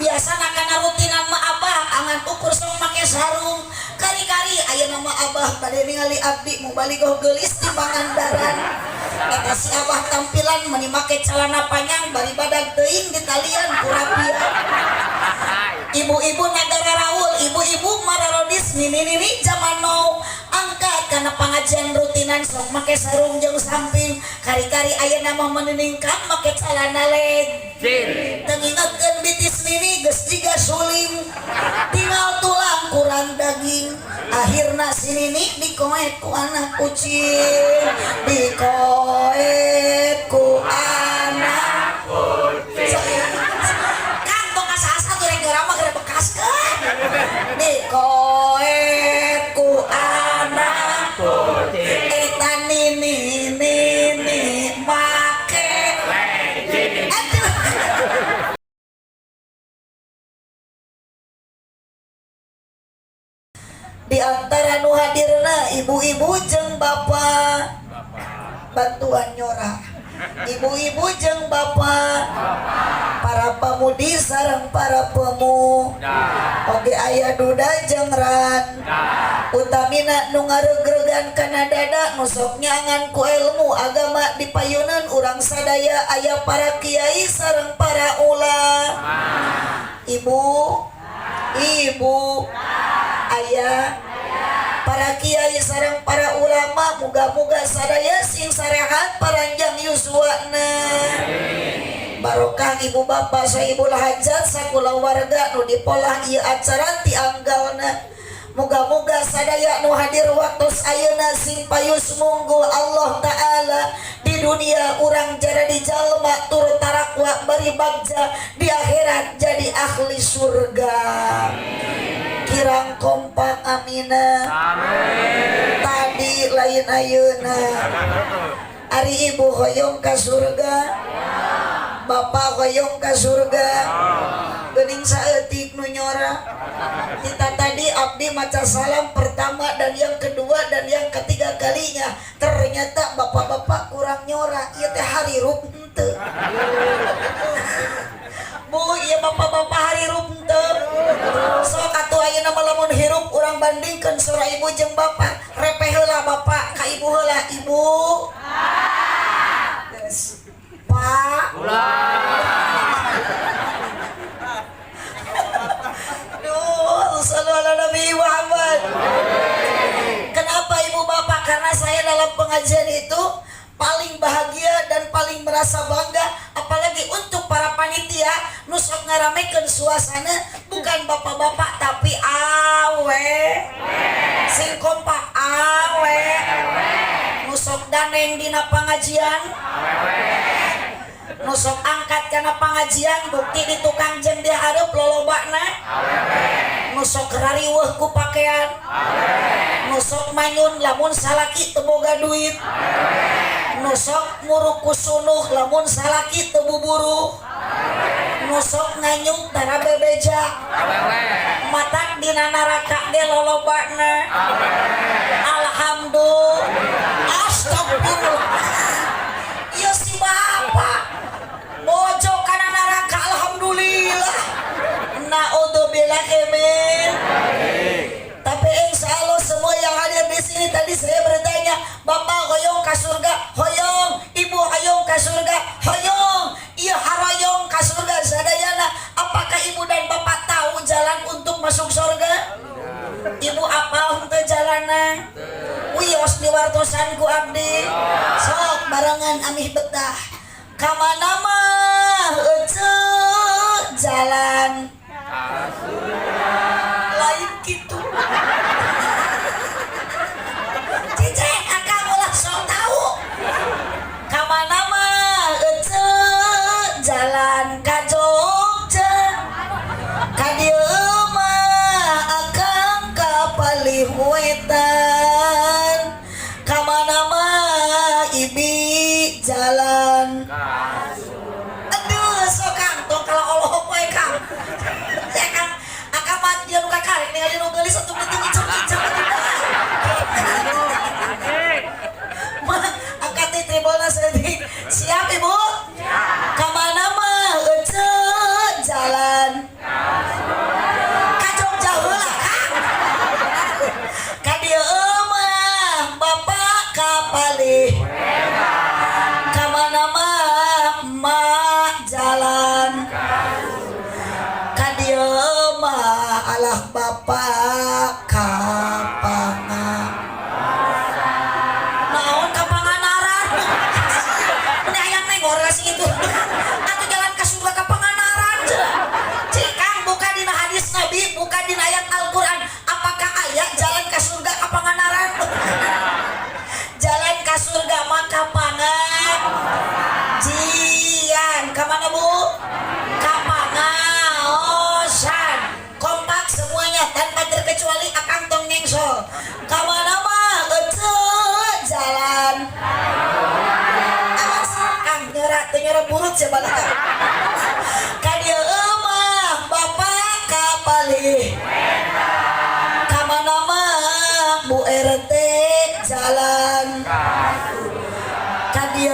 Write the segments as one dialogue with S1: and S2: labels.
S1: Biasana kana rutinan mah abah angan ukur sok make sarung. Kari-kari ayeuna mah abah bade ningali abdi mubalighah geulis di Pangandaran. Eta si abah tampilan meni make celana panjang bari badag teuing ditalian ku rapia. Ibu-ibu nagara raul, ibu-ibu mararodis nini-nini zaman now angkat karena pengajian rutinan sok make sarung jeung samping. Kari-kari ayeuna mah meneningkan make celana leg. Teu ngingetkeun bitis nini geus jiga suling, tinggal tulang kurang daging. Akhirna si nini dikoet ku anak kucing, dikoet ku anak kucing. Kang, tong asa-asa tuh rek ngeuram mah keur bekaskeun. Dikoet ku anak kucing, eta nini nini make. Aduh. Di antara nu hadirna ibu-ibu jeung bapak, bantuan nyora. Ibu-ibu jeung bapak, para pamudi sareng para pemuda, oge aya duda jeung ran utamina nu ngareugregan kana dada, nu sok nyangan ku ilmu agama di payunan urang sadaya, aya para kiai sareng para ulama. Ibu ibu, ayah, para kiai sareng para ulama, muga-muga sadaya sing sarehat paranjang yuswana, barokah ibu bapak sohibul hajat sakulawarga nu dipolah ieu acara ti anggalna. Muga-muga sadaya nu hadir waktu ayeuna sing payus munggu Allah Ta'ala. Di dunia urang jadi jalma tur tarakwa bari bagja, di akhirat jadi ahli surga. Kirang kompak amina. Amin. Tadi lain ayeuna. Ari ibu hoyong ka surga, bapak hoyong ka surga, geuning saeutik nu nyora. Kita tadi abdi maca salam pertama dan yang kedua dan yang ketiga kalinya, ternyata bapak-bapak kurang nyora. Ieu teh harirup henteu, Bu? Ieu bapak-bapak harirup henteu? Sok atuh ayeuna mah lamun hirup urang bandingkeun sora ibu jeung bapak. Repeh heula bapak ka ibu heula. Ibu. Yes. Pak. Aduh, sallu ala Nabi Muhammad. Kenapa ibu bapak? Karena saya dalam pengajian itu paling bahagia dan paling merasa bangga, apalagi untuk para panitia nu sok ngaramekeun suasana, bukan bapak-bapak tapi awe. Sing kompak, awe. Nu sok daneng dina pengajian, nu sok angkat kana pengajian, bukti di tukang jeung di hareup lolobana, nu sok rariweuh ku pakaian, nu sok manyun lamun salaki teu boga duit, nu sok muruk ku sunuh lamun salaki teu buburu, nu sok nganyuk tara bebeja, matak dina neraka ge lolobana. Alhamdulillah. Astagfirullah. Ieu si bapak bojo kana neraka. Alhamdulillah. Naudzubillah min. Tapi insya Allah semua yang hadir di sini, tadi saya bertanya, bapak hoyong ka surga? Hoyong. Ibu hoyong ka surga? Hoyong. Iya, haroyong ka surga sadayana. Apakah ibu dan bapak tahu jalan untuk masuk surga? Ibu apal henteu jalana? Wios diwartosan ku abdi. Sok barengan amih betah. Kamana mah eceu jalan? Lain gitu. Cicek, akang ulah sok tahu. Kamana mah eceu jalan ka Jogja? Ka dieu mah akang ka palih wetan. Kamana mah ibi jalan? Aduh, sok Kang, tong kalau Allah wae, Kang. Ka dieu mah alah bapak ka panga naon, ka Pangandaran. Ini hayang nengor kasih itu atau jalan ke surga ke Pangandaran cenah. Cik Kang, buka dina hadis Nabi, buka dina ayat Al-Quran, apakah aya jalan ke surga ke Pangandaran? Jalan ke surga maka pangajian. Kemana, Bu? Ka pangaosan. Kompak semuanya tanpa terkecuali, akang tong ngengsol. Kamana mah ece jalan. Awas Kang, nyora teu nyora burut sia balaka. Ka dieu mah bapak ka palih. Kamana mah, Bu RT, jalan? Ka dieu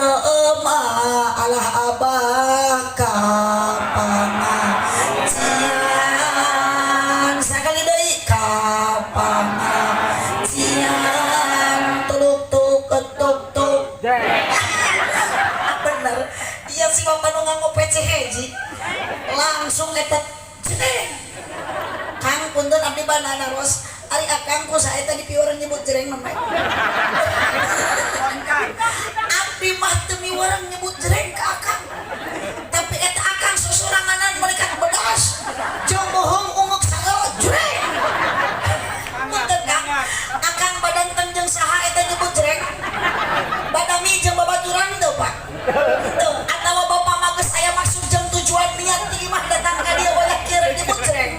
S1: mah alah abah ka pangajian. Sakali deui, ka pangajian. Tuluk tuk ketuk tuk. Bener iya, si bapak nu nganggo PC heji langsung eta jreng. Kang, punten, abdi banda naros, ari akang ku sae tadi piwarang nyebut jreng nembe? Abdi mah teu miwarang nyebut jreng ka akang, tapi eta akang sosoranganan mereka bedas jeung bohong unguk sagala jreng. Punten Kang, akang badanten jeung saha eta nyebut jreng? Badami jeung babaturan teu, Pak? Teu? Atawa bapak mah geus aya maksud jeung tujuan niat ti imah datang ka dieu wayah kieu nyebut jreng?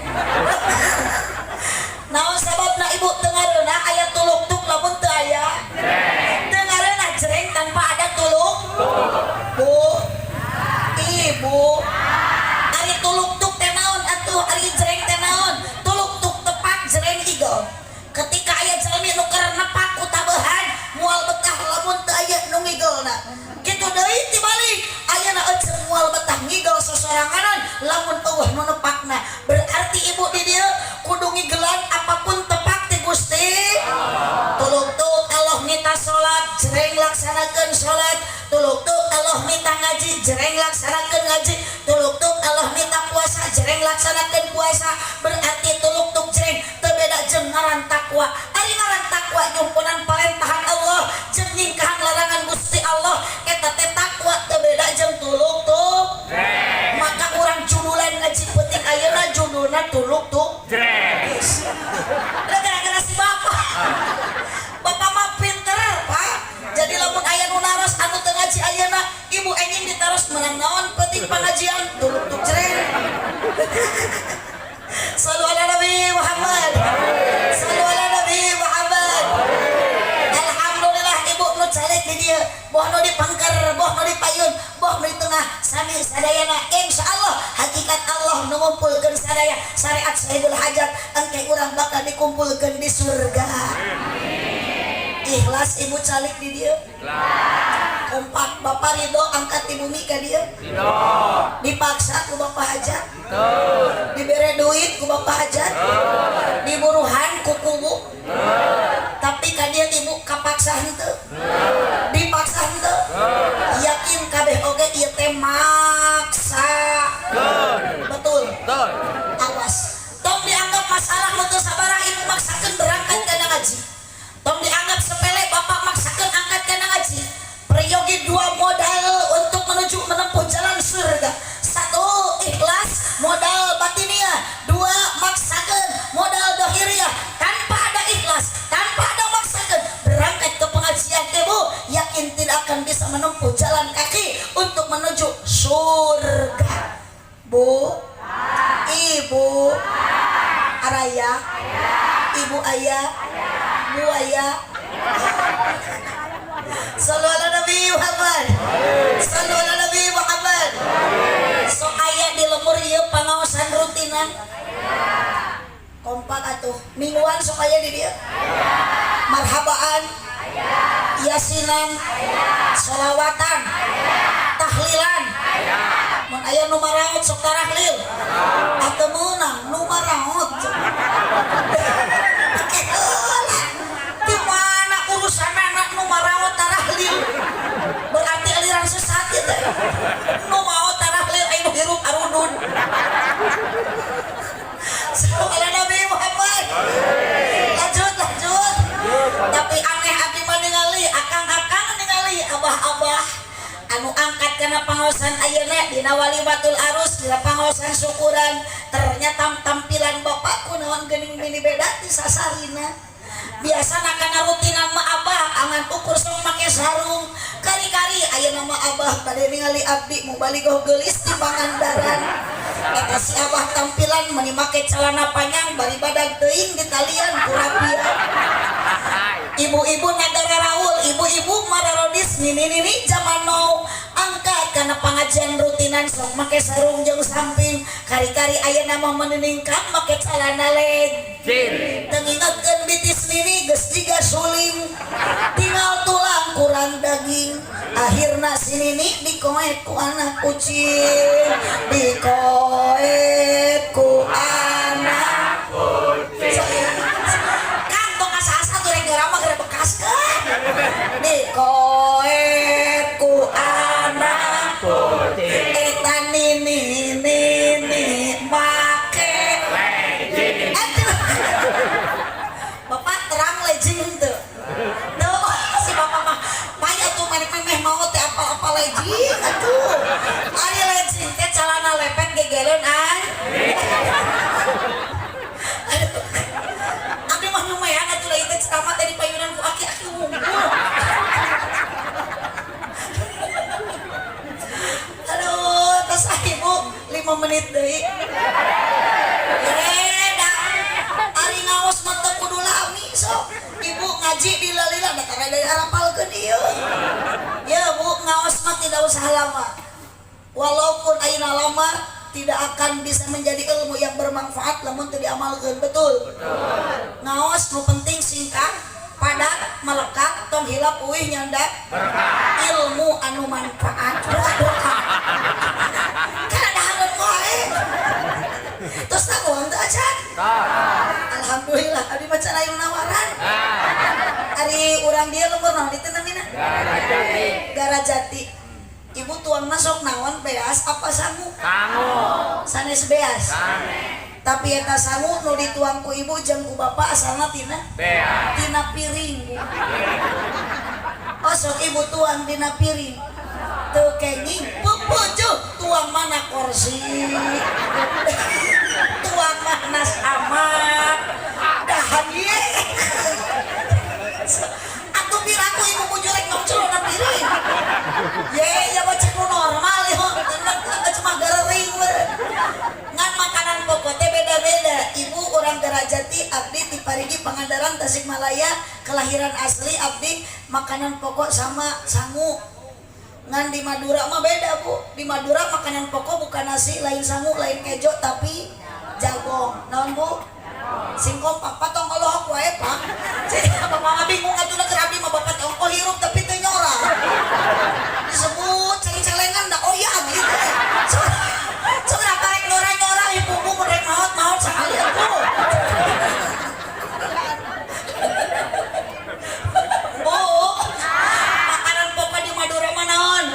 S1: Naon sababna, Ibu? Teu ngareunah aya tuluk-tuk lamun teu aya. Teu ngareunah jreng tanpa ada tuluk. Bu, Ibu, ari tuluk-tuk teh naon atuh? Ari jreng teh naon? Tuluk-tuk tepak, jreng igel. Ketika aya jalmi nu keur nepak ku tabehan, moal betah lamun teu aya nu ngigelna. Kitu deui tibalik, ayana eceu moal betah ngigel sosoranganan lamun euweuh nu nepakna. Berarti ibu di dieu kudu ngigelan apapun tepak ti Gusti. Tuluk-tuk Allah minta salat, jreng laksanakeun salat. Tuluk-tuk Allah minta ngaji, jreng laksanakeun ngaji. Tuluk-tuk Allah minta puasa, jreng laksanakeun puasa. Berarti tuluk-tuk jreng teu beda jeung ngaran takwa. Ari ngaran takwa nyumponan parentahan Allah jeung nyingkahan larangan Gusti Allah, eta teh takwa, teu beda jeung tuluk-tuk. Maka urang judulan ngaji penting ayeuna judulna tuluk-tuk. Geus. Gara-gara si bapak. Bapak mah pinter, Pak. Jadi lamun aya nu naros anu teu ngaji ayeuna, ibu enjing ditaros menang naon penting pengajian? Tuluk tuk jreng. Sallu ala Nabi Muhammad. Sallu ala Nabi Muhammad. Alhamdulillah, ibu nu calik di dieu, boh nu di pangker, boh nu di payun, boh nu di tengah, sami sadayana insyaallah hakikat Allah nu ngumpulkeun sadaya syariat sahibul hajat, engke urang bakal dikumpulkeun di surga. Ikhlas ibu calik di dieu? Kompak. Bapak ridho angkat di bumi ka dieu? Dipaksa ku bapak hajat? Dibere duit ku bapak hajat? Diburuhan ku kubu? Tapi ka dieu ibu kapaksa henteu? Dipaksa henteu? Yakin kabeh oge ieu teh maksa? Betul? Awas, tong dianggap masalah nu teu sabaraha ibu maksakeun berangkat kana ngaji. Tong dianggap sepele bapak maksakeun angkat kana ngaji. Peryogi dua modal untuk menuju menempuh jalan surga: satu, ikhlas, modal batiniah; dua, maksakeun, modal dohiriah. Tanpa ada ikhlas, tanpa ada maksakeun berangkat ke pengajian, ibu yakin tidak akan bisa menempuh jalan kaki untuk menuju surga. Bu, ibu, araya, ibu ayah, bu ayah. Sallu ala Nabi Muhammad. Sallu ala Nabi Muhammad. So aya di lembur ieu pangaosan rutinan? Kompak atuh. Mingguan sok aya di dieu? Marhabaan, yasinan, solawatan, tahlilan. Mun aya nu maraot sok tarahlil atau meunang nu maraot. Oke, heula. Di mana urusan anak nu maraot tarahlil? Berarti aliran sesat ya teh. Nu maot tarahlil, aya nu hirup arudun. kana pangaosan ayeuna dina walimatul arus, dina pangaosan syukuran, ternyata tampilan bapakku naon geuning mini beda ti sasarina. Biasana kana rutinan mah abah angan ukur sok make sarung. Kari-kari ayeuna mah abah bade ningali abdi mubaligoh geulis di Pangandaran. Eta si abah tampilan meni make celana panjang bari badag teuing di talian ku rapia. Ibu-ibu nagara raul, ibu-ibu mararodis, nini-nini zaman now angkat karena pengajian rutinan sok make sarung jeung samping. Kari-kari ayeuna mah meneningkan make celana leg. Teu ngingetkeun bitis nini geus jiga suling, tinggal tulang kurang daging. Akhirna si nini dikoet ku anak kucing, dikoet ku anak kucing. Kang, tong asa-asa tuh rek nyora mah geura bekaskeun. Dikoet ku anak kucing, eta nini nini make. Aduh. Bapak terang legging teu? Tuh, si bapak mah payah tuh maneh meh mau teh apal-apal legging atuh. Ari legging teh celana lepet gegeleun an. Aduh. Abdi mah lumayan atuh lah ieu teh ceramah teh dipayunan ku aki-aki wungkul. Aduh, tos ah ibu 5 menit deui. Ari ngaos mah teu kudu lami sok. Ibu ngaji di lalila da karena dari arapalkeun ieu. Ya Bu, ngaos mah tidak usah lama. Walaupun ayeuna lama tidak akan bisa menjadi ilmu yang bermanfaat lamun teu diamalkeun, betul? Betul. Ngaos nu penting singkat, padat, melekat, tong hilap uih nyandak berkah. Ilmu anu manfaat, berkah. Kan ada hangat wae. Terus tak uang teu acan? Alhamdulillah, abdi mah can aya nawaran. Ari urang dieu lembur naon itu namina?
S2: Garajati.
S1: Garajati. Ibu tuangna sok naon, beas apa sangu?
S2: Sangu.
S1: Sanes beas.
S2: Sanes.
S1: Tapi eta sangu nu dituang ku ibu jeung ku bapak asalna tina?
S2: Beas.
S1: Tina piring, Bu. Oh, sok ibu tuang dina piring. Teu kenging pupujuh tuang mana kursi. Tuang mana samak. Dahan ye. Atuh piraku ibu bujurek ngomong na piring. Ye, ya mah cek nu normal ya. Cuma garering we. Ngan makanan pokok teh beda-beda. Ibu orang Garajati, abdi di Parigi Pangandaran Tasikmalaya, kelahiran asli abdi makanan pokok sama sangu. Ngan di Madura mah beda, Bu. Di Madura makanan pokok bukan nasi, lain sangu, lain kejo, tapi jagong. Naon, Bu? Singkong papa tong olohok wae, Pak. Jadi bapak mah bingung atuh da keur abdi mah bapak teh ongkoh hirup tapi teu nyora. Disebut celeng-celengan da oh ya gitu. So, so kenapa rek nyora-nyora ibu bu rek maot-maot sekali atuh. Bu, makanan pokok di Madura mah naon?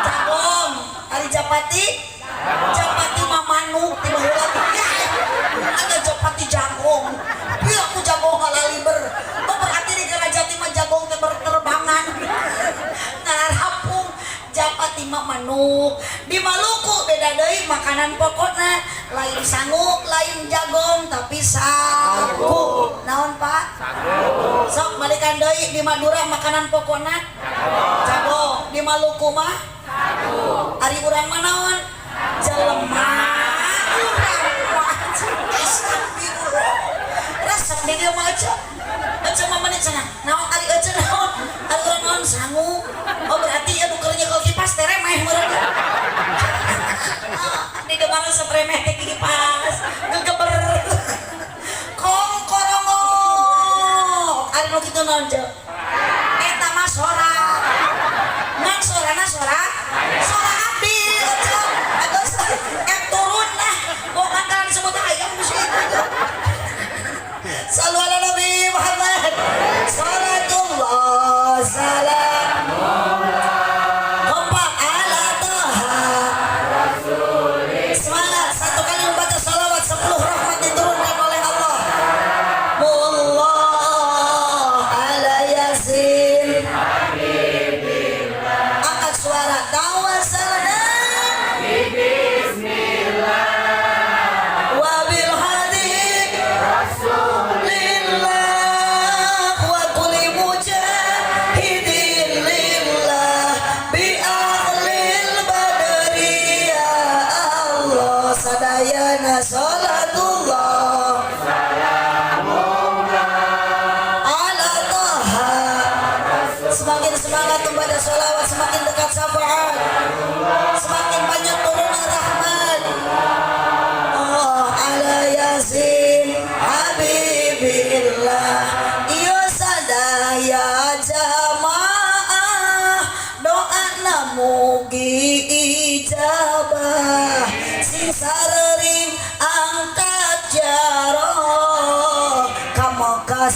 S1: Jagong. Ari japati? Japati mah manuk ti baheula. Ya, ada japati jagong. Tapi aku jagong ngalaliber. Oh, berarti di Garajati mah jagong teh berterbangan. Ngarapung japati mah manuk. Di Maluku beda deui makanan pokokna, lain sangu, lain jagong, tapi sagu. Naon, Pak?
S2: Sagu.
S1: Sok balikan deui, di Madura makanan pokokna jagong, di Maluku mah sagu. Ari urang mah naon? Jelema. Urang mah astagfirullah. Resep di dieu mah aja. Aja mah menit cenah. Naon ari aja naon? Ari urang naon sangu. Oh berarti ya nu keur nyekel kipas teh remeh meureun. Di dieu mah resep remeh teh kipas. Gegeber. Kong korongok. Ari nu kitu naon je? Eta mah sora. Ngan sorana sora? Sora abdi aja. Agus turun lah. Bukan kan disebut ayam mesti itu. Sallu ala Nabi Muhammad. Salatullah salam. Kompak ala Toha. Semangat, satu kali membaca salawat 10 rahmat diturunkan oleh Allah. Allah ala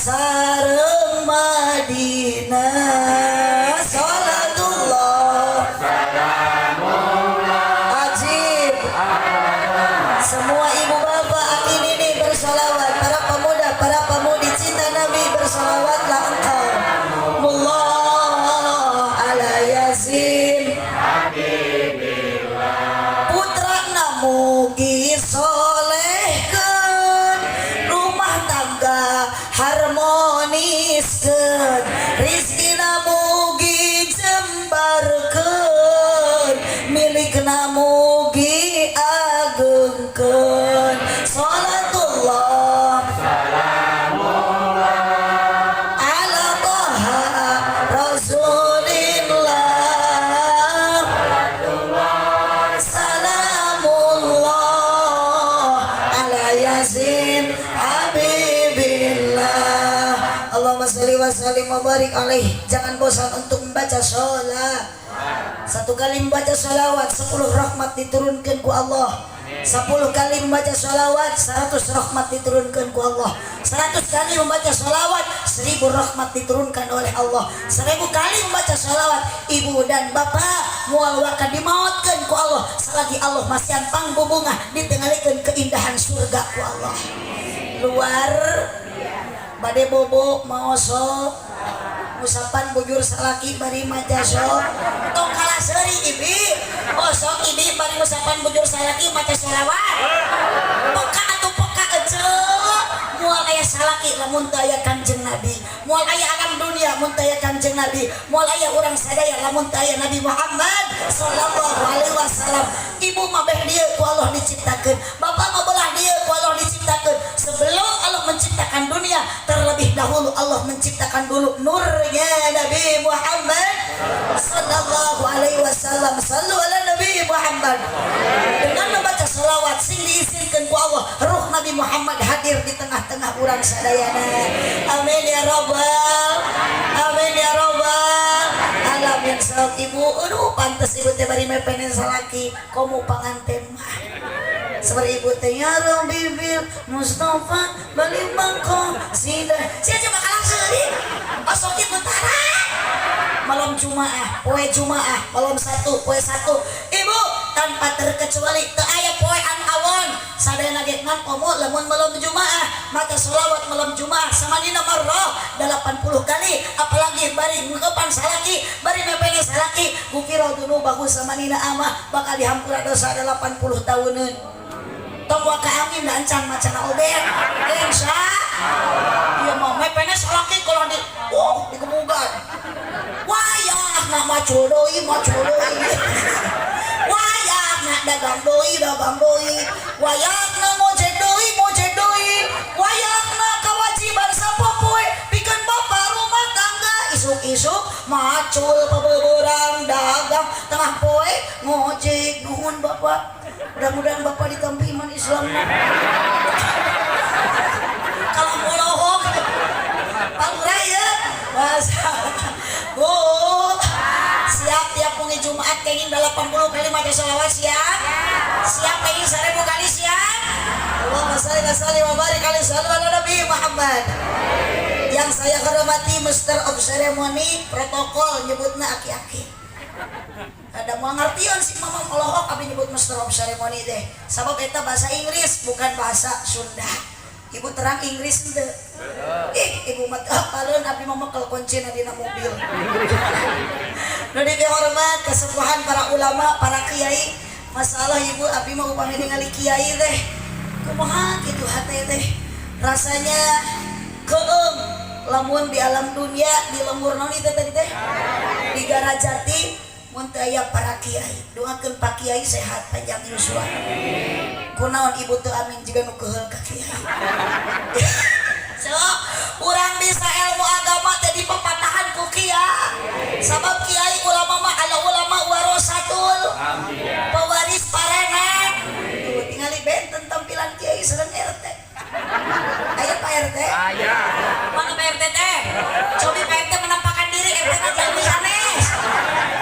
S1: sareng Madinah. Salatullah. Ajib. Semua ibu bapak, aki nini bersolawat. Para pemuda, para pemudi cinta Nabi, bersolawatlah engkau. Allah ala Yasin. Putra mugi solehkeun, rumah tangga harmoniskeun, rizkina mugi jembarkeun, milikna mugi agengkeun. Salatullah ala Taha Rasulillah. Salamullah ala Yasin Habibillah. Allahumma sholli wa sallim wa barik alaih. Jangan bosan untuk membaca sholat. Satu kali membaca sholawat, 10 rahmat diturunkan ku Allah. 10 kali membaca sholawat, 100 rahmat diturunkan ku Allah. 100 kali membaca sholawat, 1000 rahmat diturunkan oleh Allah. 1000 kali membaca sholawat, ibu dan bapak moal waka dimautkan ku Allah selagi Allah masihan pangbubungah, ditinggalikeun keindahan surga ku Allah. Luar bade bobo maoso ngusapan bujur salaki bari maca so, tong kalah seuri ibi. Osok ibi bari ngusapan bujur salaki maca sholawat. Peka atuh, peka ece. Moal aya salaki lamun teu aya Kanjeng Nabi, moal aya alam dunia mun teu aya Kanjeng Nabi, moal aya urang sadaya lamun teu aya Nabi Muhammad sallallahu alaihi wasallam. Ibu mah beh dieu ku Allah diciptakeun, bapak mah belah dieu ku Allah diciptakeun. Sebelum Allah menciptakan dunia, terlebih dahulu Allah menciptakan dulu nurnya Nabi Muhammad sallallahu alaihi wasallam. Sallu ala Nabi Muhammad. Dengan membaca salawat sing diizinkan ku Allah ruh Nabi Muhammad hadir di tengah-tengah urang sadayana. Amin ya robbal, amin ya robbal alamin. Sok ibu, aduh, pantes ibu teh bari mepenen salaki komo panganten mah. Seperti ibu teh, ya Rabbi bil Mustafa balik mangko sida sia coba kalah seuri. Osok ibu tara malam Jumaah, poe Jumaah malam satu, poe satu, ibu tanpa terkecuali teu aya poe anu awon sadayana ge, ngan komo lamun malam Jumaah maca sholawat malam Jumaah samanina marrah 80 kali, apalagi bari ngeupan salaki, bari mepene salaki, gufira dzunubahu samanina amah, bakal dihampura dosa 80 tahuneun. Tong waka amin da encan macana obet. Insya iya mau mepene salaki kalau di oh dikemugan wayah nak macul doi, macul doi, wayah nak dagang doi, dagang doi, wayah nak ngojek doi, ngojek doi, wayah nak kewajiban sapopoe pikeun bapak rumah tangga. Isuk-isuk macul pabeberang dagang, tengah poe ngojek. Nuhun bapak, mudah-mudahan bapak ditampi iman Islam. Kalau molohok Pak ya masa Bu siap tiap wengi Jumat kenging 80 kali maca sholawat? Siap? Siap kenging 1000 kali? Siap? Allahumma sholli wa sallim wa barik alaihi, sallu ala Nabi Muhammad. Yang saya hormati Master of Ceremony, protokol nyebutna aki-aki. Ada mau ngertiin si mama olohok abdi nyebut Master of Ceremony deh, sabab eta bahasa Inggris, bukan bahasa Sunda. Ibu terang Inggris henteu? Ih, ibu mah teu apaleun, abdi mah mekel kuncina dina mobil. Nu dihormat kesepuhan para ulama, para kiai. Masalah ibu, abdi mah upami ningali kiai teh kumaha kitu hate teh rasanya keung lamun di alam dunia, di lembur naon itu tadi teh, di Garajati, mun teu aya para kiai. Doakeun Pak Kiai sehat, panjang yuswa. Kunaon ibu teu amin jiga nu keheul ka kiai? So, urang bisa ilmu agama teh dipapatahan ku kiai, sabab kiai ulama mah ala ulama warasatul pewaris para nabi. Tuh, tingali benten tampilan kiai sareng RT. Aya Pak RT?
S2: Aya.
S1: Mana Pak RT teh? Cobi Pak RT menampakkan diri, RT na jalmi sanes.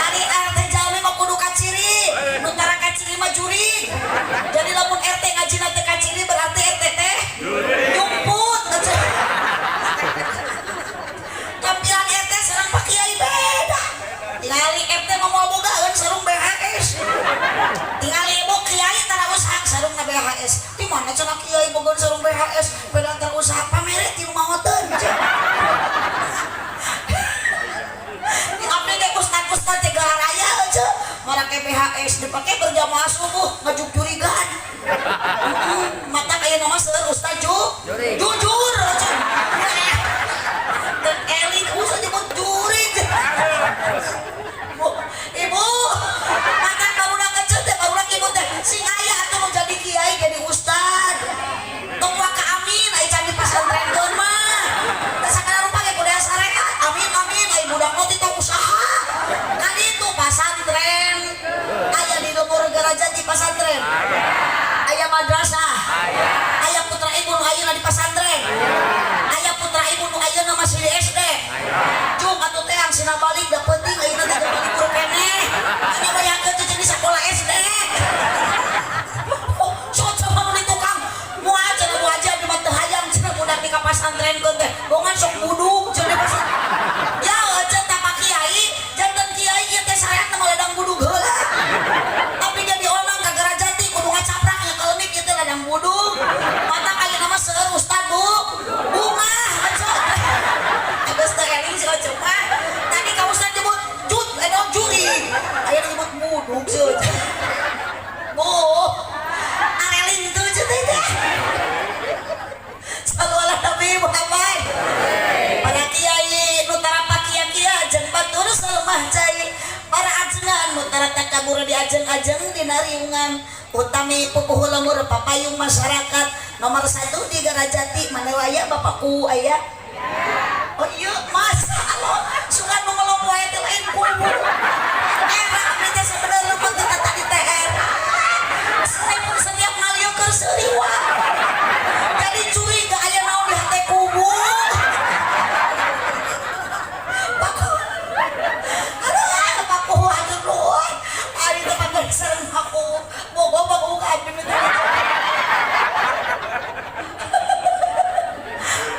S1: Ari RT jalmi mah kudu kaciri, nu tara kaciri mah jurig. Jadi lamun RT ngajina teu kaciri berarti RT teh jumput. dibogohkeun sareng PHS pedagang usaha pamere ti nu maoteun. Di abdi ge ustad-ustad teh raya aja marake PHS dipake berjamaah subuh ngajuk jurigan. Mata aya nama seueur ustad jujur aja. Dan eling usah nyebut jurig. Ibu, mata barudak kecil teh, barudak ibu teh sing aya atuh nu jadi kiai, jadi ustad. Tong waka amin ai can dipasantrenkeun mah. Teh sakadar rupa ge kudu syariat. Amin amin ai budak nu teh usaha. Kan itu pasantren. Aya di lembur Garajati pasantren. Aya madrasah. Aya putra ibu nu ayeuna di pasantren. Aya putra ibu nu ayeuna masih di SD. Cung atuh teh ang sina balik da penting ayeuna teh jadi libur keneh. Anya bayangkeun teh jadi sakola SD. Oh, sok sama nu di tukang. Moal cenah bu haji abdi mah teu hayang cenah budak di ka pasantrenkeun teh. Bongan sok budug cenah di pasantren. Ya cenah tah kiai, janten kiai ieu teh sareat mah ladang budug heula. Tapi jadi onang ka Garajati kudu ngacaprak nya kelemik ieu teh ladang budug. Mata ayeuna mah seueur ustad bu. Bungah cenah. Geus teu eling si Oce mah. Tadi ka ustad nyebut jut, eh naon jurig. Ayeuna nyebut budug si Oce. Bu, areling tuh teh teh. Sallu ala Nabi Muhammad. Para kiai nu tara pakia-kia jeung batur salemah cai. Para ajengan nu tara takabur di ajeng-ajeng dina riungan. Utami pupuhu lemur papayung masyarakat nomor 1 di Garajati mana aya bapakku aya. Oh iya, mas, Allah, suka nu ngelom wae teh lain kubu. Era abdi teh sebenarnya mah teu tadi teh era. Setiap setiap ngalieu keur seuri wae. Jadi curiga aya naon di hate kubu. Paku. Aduh, paku aduh nuhun. Ari teh pakai sareng aku. Bogo paku ka abdi mah teh.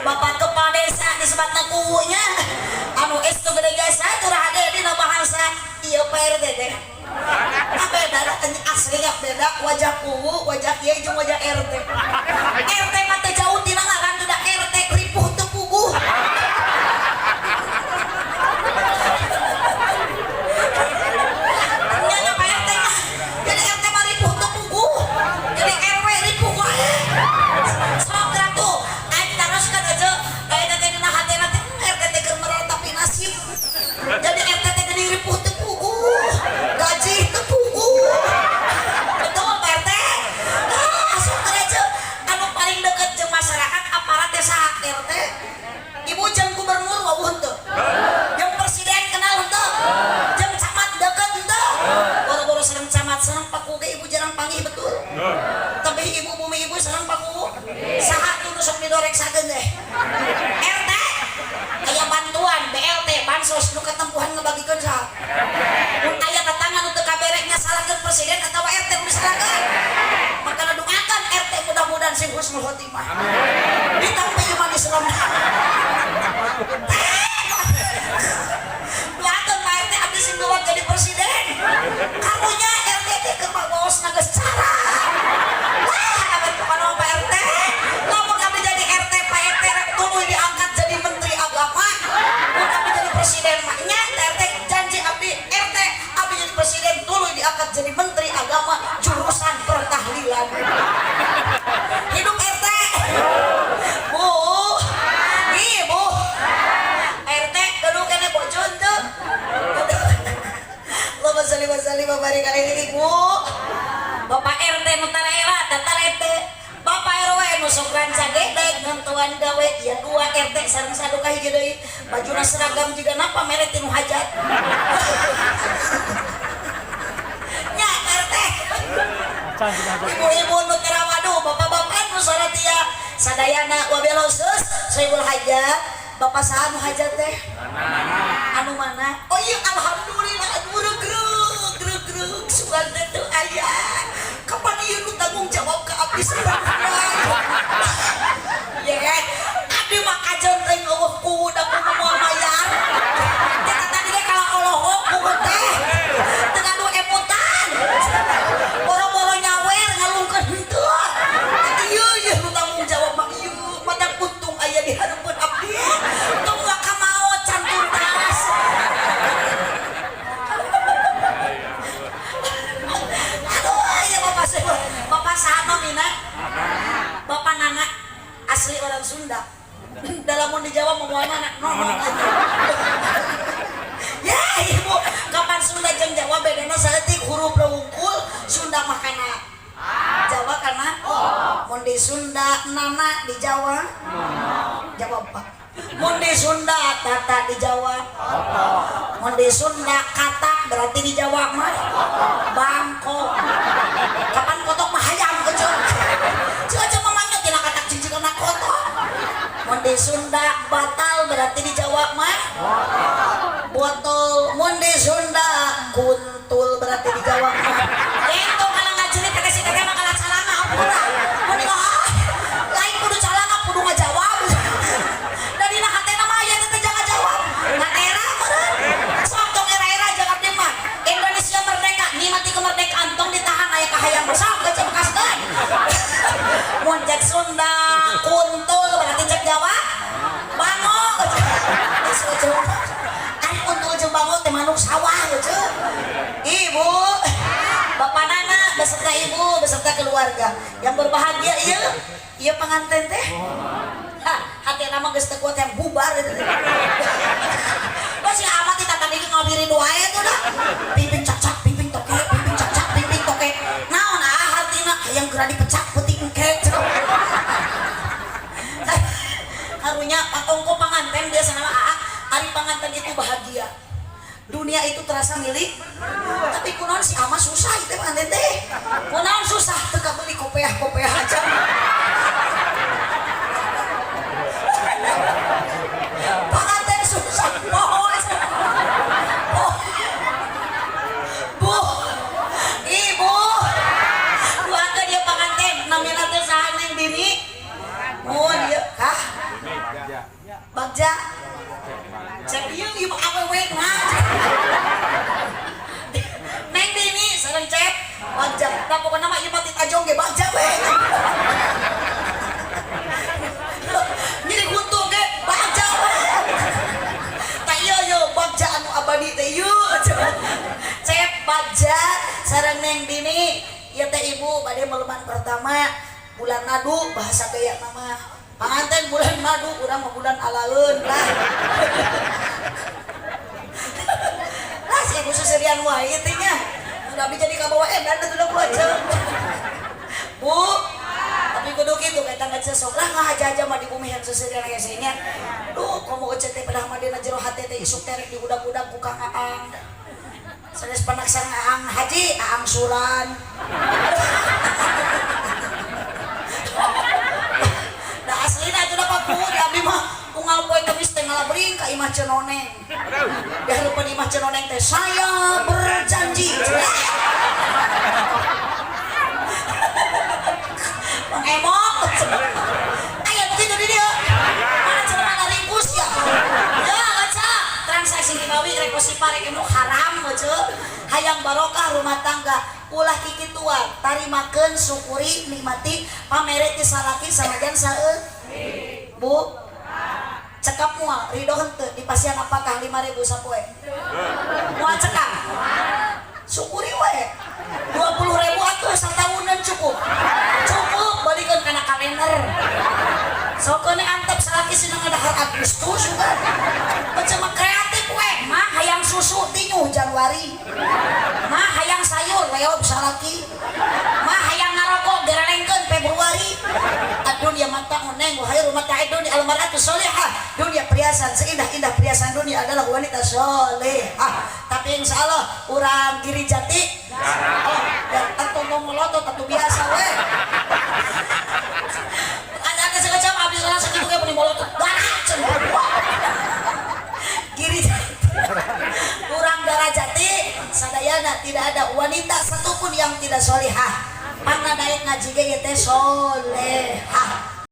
S1: Bapak kepala desa disebutna kuwunya anu es tu gede jasa curah hade dina bahasa ieu Pak RT teh. Ah, beda asli gak beda wajah kuwu, wajah kiai jeung wajah RT. RT mah teu jauh tina ngaran teh da RT ripuh teu puguh. Nya nya Pak RT mah. Jadi RT mah ripuh teu puguh. Jadi RW ripuh wae. Sok ratu, aing taroskeun aja aya teh dina hatena teh RT teh keur meratapi nasib. Jadi RT teh geuning ripuh teu puguh. Gaji teu puguh. Betul Pak RT? Ah, sok aja anu paling deket jeung masyarakat aparat teh saha RT? Ibu jeung gubernur wawuh henteu? Jeung presiden kenal henteu? Jeung camat deket henteu? Boro-boro sareng camat sareng paku ge ibu jarang panggih betul. Tapi ibu bumi ibu sareng paku saha tuh nu sok didoreksakeun teh? RT. Aya bantuan BLT bansos nu katempuhan ngebagikeun saha? Mun aya tetangga nu teu kabere nyasalahkeun presiden atawa RT nu disalahkeun. Makana doakan RT mudah-mudahan sing husnul khotimah. Ditampi iman Islam. Doakan Pak RT abdi sing doa jadi presiden. Karunya RT teh keur maos geus cara. Wah, abdi pokona mah Pak RT. Lamun abdi jadi RT, Pak RT rek tuluy diangkat jadi menteri agama. Mun abdi jadi presiden mah nya RT janji abdi RT abdi jadi presiden tuluy diangkat jadi menteri agama jurusan pertahlilan. Hidup RT. Bu. Ibu. RT gaduh keneh bojo henteu. Allahumma sholli wa sallim wa barik alaihi ibu. Bapak RT nu tara era tata RT. Bapak RW nu sok ranca gedeg ngentuan gawe ieu dua RT sareng saduka hiji deui. Bajuna seragam jiga napa mere ti nu hajat. Nya RT. Ibu-ibu nu tara waduh, bapak-bapak nu saratia sadayana wabil khusus sohibul hajat. Bapak saha nu hajat teh? Anu mana? Oh iya alhamdulillah aduh regreg regreg sugan teh teu aya. Kapan ieu nu tanggung jawab ka abdi saurang? Ya, abdi mah kajeun teh eueuh kuwu da kudu moal mayar. Teh tadi ge kalah olohok kuwu teh. Teu gaduh emutan. Boro-boro nyawer ngalungkeun henteu. Ieu ieu nu tanggung urang Sunda. Dalam mun di Jawa mau mana? No, no. Ya, ibu, kapan Sunda jeung Jawa bedana saeutik huruf wungkul, Sunda mah kana Jawa kana mun di Sunda nana, di Jawa Jawa Pak. Mun di Sunda tata, di Jawa. Mun di Sunda katak, berarti di Jawa mah bangkok. Kapan kotok mah hayam kecil. Cik aja mamanya tina katak cici kana kotok. Mun di Sunda batal, berarti di Jawa mah botol. Mun di Sunda kuntul, berarti di Jawa mah ento. Kalau ngajerit kata si teteh mah kalah calanga, ampura. Mun di ah, lain kudu calanga, kudu ngajawab. Dari nah hatena mah aya teteh jangan jawab. Ngatera meureun. Sok tong era-era jangan abdi mah. Indonesia merdeka, nikmati kemerdekaan, tong ditahan aya kahayang sok geus bekaskeun. Mun cek Sunda kuntul, berarti cek Jawa bango. Geus ari kuntul jeung bango teh manuk sawah gitu. Ibu, Bapak Nana beserta ibu beserta keluarga yang berbahagia, iya iya pengantin teh. Hah, hati nama geus teu kuat yang bubar gitu. Masih amat kita tadi ngawirin wae tuh dah. Piping cacak, piping toke, piping cacak, piping toke. Naon ah hartina hayang geura dipecak peuting engke. Karunya ongko panganten biasa nama aa, ari panganten itu bahagia. Dunia itu terasa milik, tapi kunaon si ama susah itu panganten teh. Kunaon susah teu kabeli kopeah-kopeah aja. Panganten susah poho. Oh. Bu, ibu, doakeun dia panganten, namina teh saha, Neng Dini? Oh, dia kah? Bagja. Cek ieu ieu awewe mah. Neng Dini sareng Cep Bagja. Da pokona mah ieu mah titajong ge bagja we. Nyeri huntu ge bagja we. Tah ieu yo bagja anu abadi teh ieu. Cep Bagja sareng Neng Dini ieu teh ibu bade meleman pertama bulan madu, bahasa gaya nama panganten bulan madu, urang mah bulan alaeun lah. Lah si ibu seserian wae teh nya. Udah abdi jadi kabawa edan atuh da aja. Bu, tapi kudu kitu eta ngece sok lah ngahaja-haja mah di bumi yang seserian hese nya. Duh, komo ece teh pedah mah dina jero hate teh isuk terek di budak-budak ku Kang Aang. Sanes penaksang Aang Haji, Aang Suran. Da aslina atuh da papu di abdi mah unggal poe Kemis teh ngalabring ka imah Cenoneng. Di hareupeun imah Cenoneng teh saya berjanji. Emok. Aya begitu di dia. Mana cenah mana ringkus ya. Ya baca transaksi ribawi rek posipa rek emok haram baca. Hayang barokah rumah tangga ulah kikituan, tarimakeun, syukuri, nikmati pamere ti salaki sanajan saeut. Bu, cekap moal ridho henteu dipasihan apakah 5000 sapoe? Moal cekap. Syukuri we. 20.000 atuh sataunan cukup. Cukup balikeun kana kalender. Sokone antep salaki sinang ngadahar Agustus juga. Macam kreatif we, mah hayang susu tinyu Januari. Mah hayang sayur leob salaki. Mah hayang ngarokok gerelengkeun Februari. Adunya mata oneng wa khairu mata'id dunya al-mar'atu sholihah. Dunia perhiasan, seindah-indah perhiasan dunia adalah wanita sholihah. Tapi insya Allah urang Giri Jati oh, dan tentu melotot atau biasa we. Ada segala abdi salah sakitu ge meni molotot. Darah cenah. Giri Jati. Urang Darah Jati sadayana tidak ada wanita satupun yang tidak solihah. Pangna daek ngaji ge ieu teh solehah.